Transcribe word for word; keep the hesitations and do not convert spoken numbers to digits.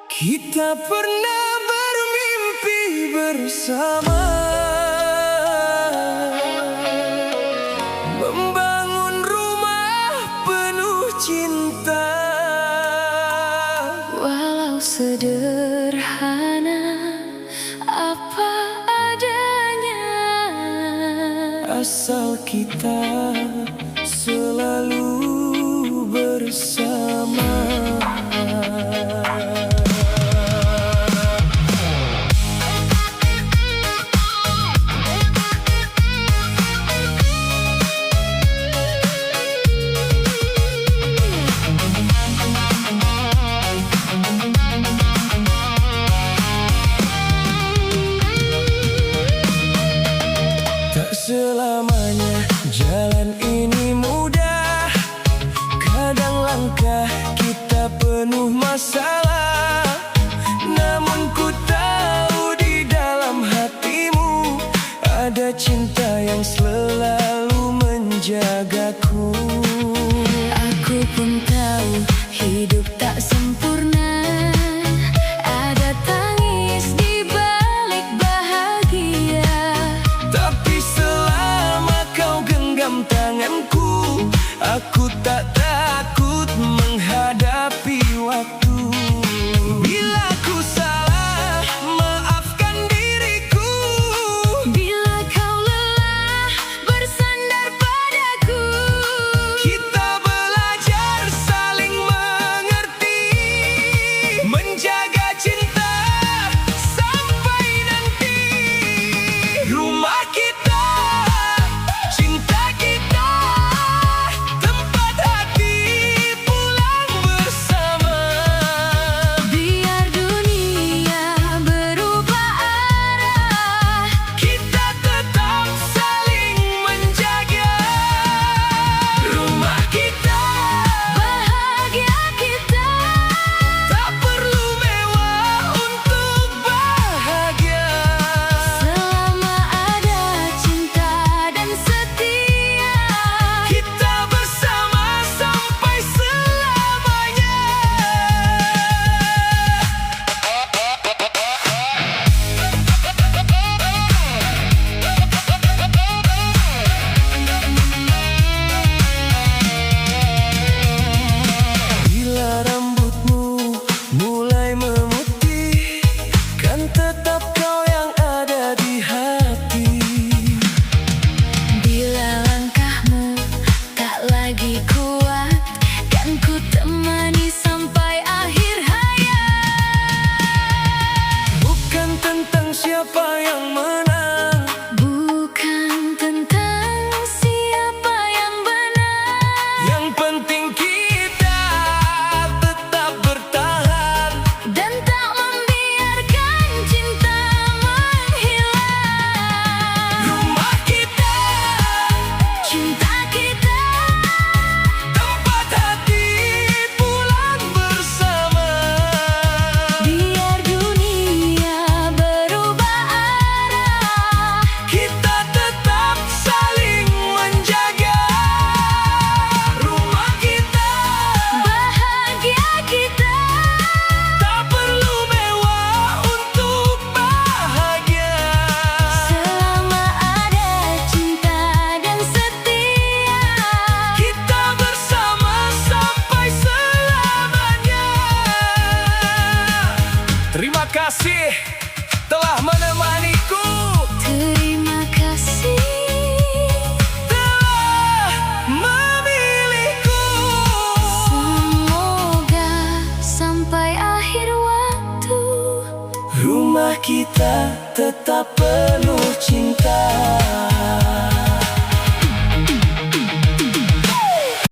Kita pernah bermimpi bersama, membangun rumah penuh cinta. Walau sederhana apa adanya, asal kita selalu bersama. Tak selamanya jalan ini mudah. Kadang langkah kita penuh masalah. Namun ku tahu di dalam hatimu ada cinta yang selalu menjagaku. Aku pun tahu hidup tak sempurna, ada tangis di balik bahagia. Tapi selama kau genggam tanganku, aku tak takut menghadapi waktu. Bila ku salah, maafkan diriku. Bila kau lelah, bersandar padaku. Kita belajar saling mengerti, menjaga cinta sampai nanti. Rumah kita, cinta kita, tempat hati pulang bersama. Biar dunia berubah arah, kita tetap saling menjaga. Rumah kita, bahagia kita, tak perlu mewah untuk bahagia. Selama ada cinta dan setia, kita bersama sampai selamanya. Bila rambutmu mulai memutih, kan tetap kau yang ada di hati. Bila langkahmu tak lagi kuat, kan ku temani sampai akhir hayat. Bukan tentang siapa yang menang, bukan tentang siapa yang benar, yang penting kita tetap bertahan dan tak membiarkan cinta menghilang. Rumah kita, cinta kita, tempat hati pulang bersama. Biar dunia berubah arah, kita tetap saling menjaga. Rumah kita, bahagia kita, tak perlu mewah untuk bahagia. Selama ada cinta dan setia, kita bersama sampai selamanya. Terima kasih telah menemaniku. Terima kasih telah memilihku. Semoga sampai akhir waktu, rumah kita tetap penuh cinta.